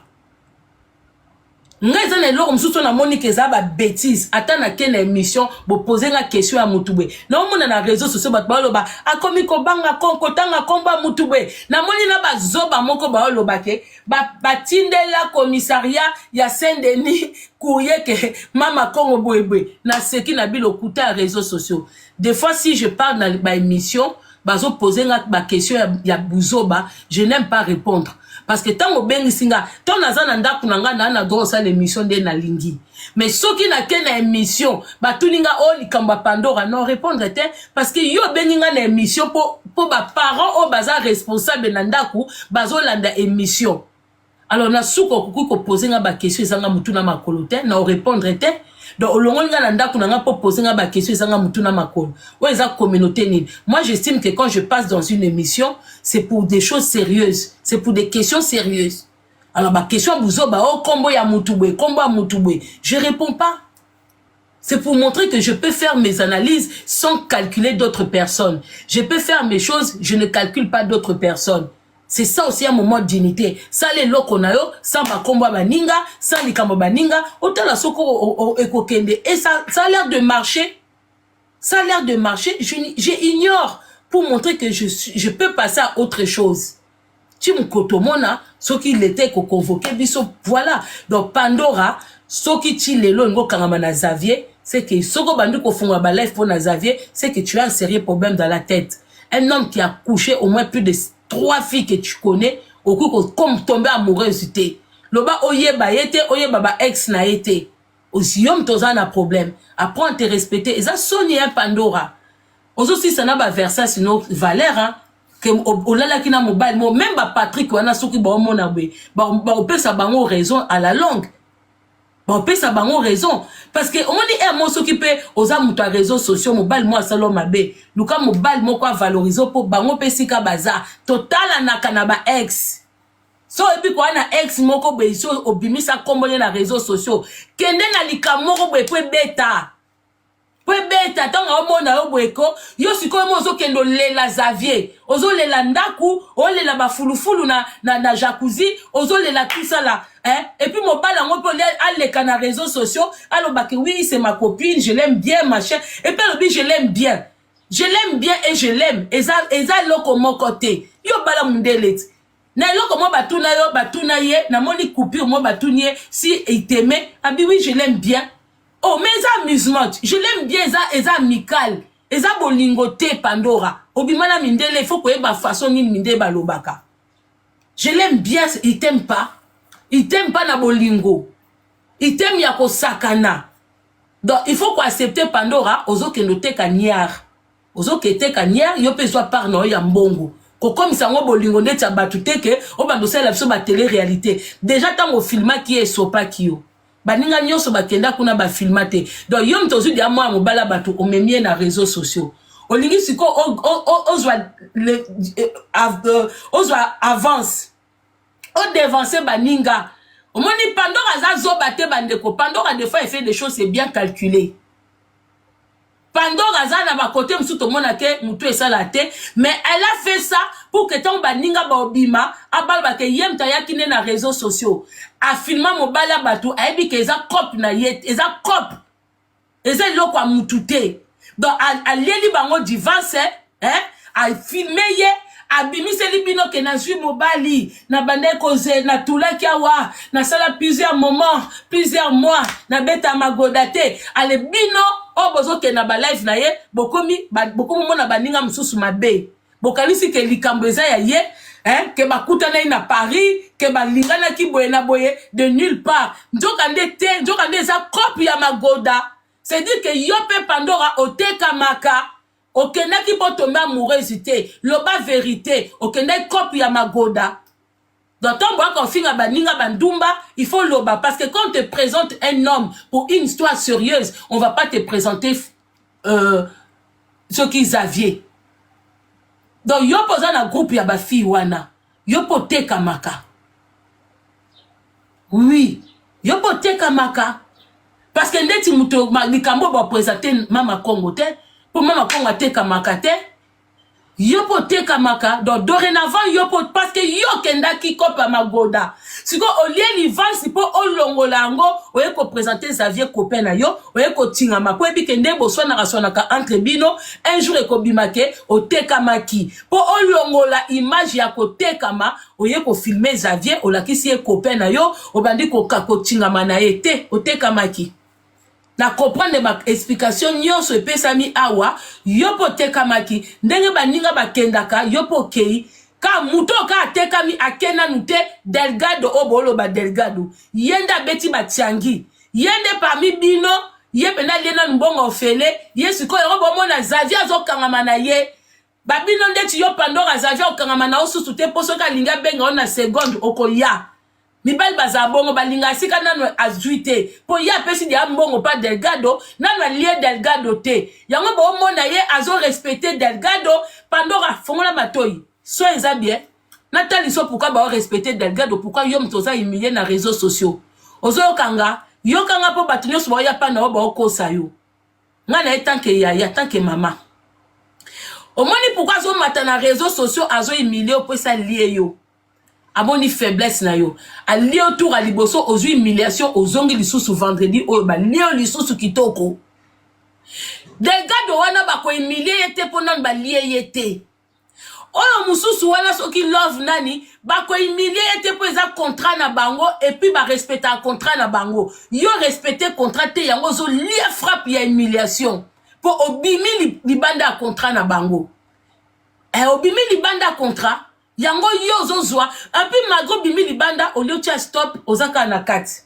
Ngai eza na eloko mosusu namoni ke eza babêtises. Ata nake na émission, bopose nga question ya mutu boye, naomona na réseau sociaux bato baoloba akomi kobanga kotanga nkombo ya mutu boye. Namoni na bazoba moko baoloba ke batindela commissariat ya Saint Denis courrier ke Mama Kongo boyeboye. Naseki na bilokuta ya réseaux sociaux. Des fois, si je parle na baémission, bazopose nga baquestion ya buzoba, je n'aime pas répondre, parce que ntango obengisi nga, ntango naza na ndako na nga, naa na droit osala émission nde nalingi. Mais soki nake na émission, batuni nga oyo likambo ya Pandora, non, répondre te, parce que yo obengi nga na émission mpo baparent oyo baza responsable na ndako bazolanda émission. Alors na suka, okoki kopose nga baquestion ezanga motu na makolo te, na orépondre te. Donc olongoli nga na ndako na nga mpo pose nga baquestion ezanga motu na makolo. Oyo eza communauté nini? Moi, j'estime que quand je passe dans une émission, c'est pour des choses sérieuses, c'est pour des questions sérieuses. Alors baquestion ya buzoba oyo, kombo ya mutu boye, kombo ya mutu boye, je réponds pas. C'est pour montrer que je peux faire mes analyses sans calculer d'autres personnes. Je peux faire mes choses, je ne calcule pas d'autres personnes. C'est ça aussi un moment de dignité. Sala eloko na yo sans bakombo ya baninga, sans likambo baninga, otala soko ekokende. Et ça, ça a l'air de marcher. Ça a l'air de marcher. Je ignore pour montrer que je peux passer à autre chose. Ti mokoto mona soki leta ekoconvoquer biso. Voilà. Donc Pandora, soki ti lelo olingi okangama na Xavier, c'est que soki obandi kofungola balive mpo na Xavier, c'est que tu as un sérieux problème dans la tête. Un homme qui a couché au moins plus de trois filles que tu connais, okoki comme tomber amoureuse te. Loba oyeba ye te, oyeba ba ex na ye te. Osi yo moto oza na problème. Apprends à te respecter. Eza soni ya Pandora, ozosisa na baversa sino valeur, hein? Ke olalaki na mobali mo même bapatrik wana, soki baomona boye, baopesa bango raison. À la longue, baopesa bango raison, parce que omoni ere mo soki mpe oza moto ya réseau sociaux, mobali mo asala mabe, luka mobali moko avaloriser, mpo bango mpe esika baza totalanaka na baex. So oyebi koya na ex moko boye, so obimisa nkombo ne na réseaux sociaux, kende na likambo moko boye po ebeta, po ebeta. Ntango aomona yo boye ko, yo sikoyo mo ozokende olela Xavier, ozolela ndako, olela bafulufulu na jacuzzi, ozolela tout ça là, hein? Et puis mobali yango mpe aleka na réseaux sociaux, alobaki: "Oui, c'est ma copine, je l'aime bien, machin." Et puis alobi: "Je l'aime bien, je l'aime bien" et "je l'aime" eza eloko moko te. Yo bala mundele ti na eloko mo batuna yo, batuna ye, namoni coupure mo batuni ye si il t'aimait, abi: "Oui, je l'aime bien." Oh, mais eza amusement, "je l'aime bien" eza amical, eza bolingo te. Pandora, obima na mindele, il faut koyeba façon nini mindele balobaka "je l'aime bien". Il t'aime pas, il t'aime pas na bolingo, il t'aime ya kosakana. Donc il faut koaccepter, Pandora, ozokende oteka niare, ozoketeka niare, yo mpe ezwa part na yo ya mbongo. Kokomisa yango bolingo ndeti ya bato te ke obanda osalela biso batélé réalité. Déjà ntango ofilmaki ye, esopaki yo. Baninga nyonso bakenda kuna, bafilma te. Donc yo moto ozwi deya mwana mobali ya bato, omemi ye na réseaux sociaux, olingi sikoyo ozwa avance, odevance baninga. Omoni, Pandora aza zoba te, bandeko. Pandora, des fois, il fait des choses, c'est bien calculé. Pandora aza na bakote mosusu, tomona ke motu esala te, mais elle a fait ça pour que ntango baninga baobima, abalobake ye moto ayaki nde na réseaux sociaux, afilma mobali ya bato. Ayebi ke eza cope na ye, eza cope, eza eloko ya mutu te. Donc alieli bango divance, hein? Afilme ye, abimiseli bino ke nazwi mobali na bandaki koze, natulaki awa, nasala plusieurs moments, plusieurs mois, nabeta magoda te. Ale bino oyo bozokende na balive na ye, bokomi mona baninga mosusu mabe, bokanisi ke likambo eza ya ye, hein, ke bakutanaki na Paris, ke balinganaki boye na boye de nulle part. Nzoka nde te, nzoka nde eza cope ya magoda. C'est-à-dire ke yo mpe Pandora otekamaka, okendaki mpo tombe amoureuse te. Loba vérité, okendaki cope ya magoda. Donc ntango boyaka ofinga baninga bandumba, il faut loba, parce que quand on te présente un homme pour une histoire sérieuse, on va pas te présenter soki Xavier. Donc yo mpo oza na groupe ya bafille wana, yo mpo otekamaka. Oui, yo mpo otekamaka, parce que ndeti moto likambo baprésente Mama Kongo te, mpo Mama Kongo atekamaka te. Yo mpo otekamaka. Donc dorénavant yo mpo, parce que yo okendaki kopa magoda, sikoyo olie livansi mpo olongola yango, oye koprésente Xavier copain na yo, oye kotingama mpo oyebi ke nde boswanaka swanaka entre bino, un jour ekobima ke otekamaki. Mpo olongola image ya kotekama, oye kofilme Xavier, olakisi ye copain na yo, obandi kotingama na ye te. Otekamaki na comprendre baexplication nyonso epesami awa. Yo mpo otekamaki ndenge baninga bakendaka, yo mpo okei ka moto oyo ka atekami, ake nanu te. Delgado oyo booloba, Delgado ye nde abeti batiangi, ye nde parmi bino, ye mpenza alie nanu mbongo ofele ye. Sikoyo yango bomona Xavier azokangama na ye. Babino ndeti yo Pandora, Xavier okangama na yo susu te, mpo soki alingi abenga yo na seconde, okoya. Mibali bazala bongo, balinga sika nano azwi te, mpo ye apesi deya mbongo mpa Delgado, nano alie Delgado te. Yango boomona ye azorespecte Delgado. Pandora, fongola matoi, so eza bien natali so pourquoi baorespecte Delgado, pourquoi yo moto oza humilie na réseaux sociaux. Ozoyokanga, yokanga, mpo bato nyonso baoya mpa na yo, baokosa yo. Ngai na ye tanke yaya, tanke mama, omoni pourquoi azomata na réseaux sociaux, azohumilie yo, mpo esa lie yo, amoni faiblesse na yo, alie yo tour ya liboso, ozwi humiliation, ozongi lisusu vendredi oyo, balie yo lisusu kitoko. Delgado wana bakohumilie ye te, mpo nanu balie ye te. Oyo mosusu wana, soki love nani, bakohumilie ye te, mpo eza contrat na bango, et puis barespectaka contrat na bango. Yo respecte contrat te, yango ozolia frappe ya humiliation, mpo obimi libanda ya contrat na bango. Obimi libanda ya contrat, yango yo ozozwa. Et puis malgré obimi libanda, olie otia stop, oza kaka na kati.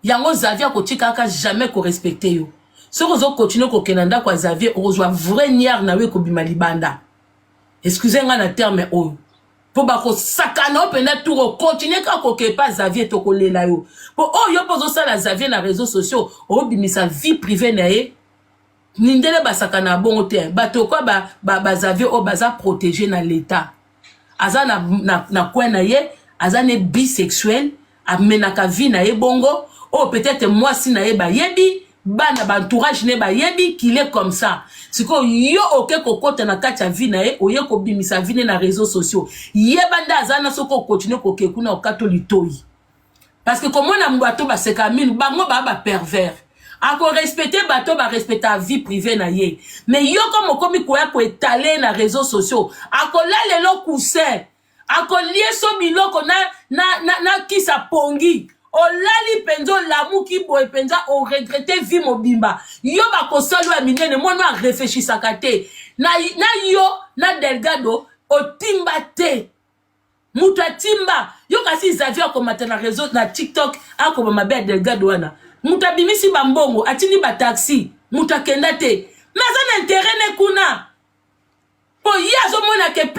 Yango Xavier akotika kaka jamais korespecte yo. Soki ozokontinue kokende ndako ya Xavier, okozwa vrai niare na yo ekobima libanda. Excuse ngai na terme oyo, mpo bakosakana yo mpenza. Tour okontinue kaka kokepa Xavier, tokolela yo, mpo oyo yo mpo ozosala Xavier na réseaux sociaux, obimisa vie privée na ye. Mindele basakana ya bongo te. Bato kwa baXavier oyo baza protégé na l'État, aza na coin na ye. Aza ne bisexuel, amenaka vie na ye bongo. Oyo peut-être mwasi na ye bayebi, bana ba entourage ne bayebi qu'il est comme ça. Sikoyo yo oke kokota na kati ya vie na ye, oye kobimisa vie ne na réseaux sociaux. Yeba nde aza na, soki okontinue koke kuna, okato litoi, parce que komona bato baseka minu, bango baa bapervers. Akorespecte bato, barespecta vie privée na ye, mais yo comme okomi koya koétaler na réseaux sociaux, akolalelo coussin, akolie so biloko na kisa pongi. Olali mpenza, olamuki boye mpenza, oregretter vie mobimba. Yo bakosala ya minene, mwana areflechisaka te na yo na Delgado otimba te. Moto atimba yo, kasi Xavier akomata na réseau, na TikTok, akoma mabe ya Delgado wana. Moto abimisi bambongo, atindi bataxi, moto akenda te, mais aza na intérêt ne kuna, mpo ye azomona ke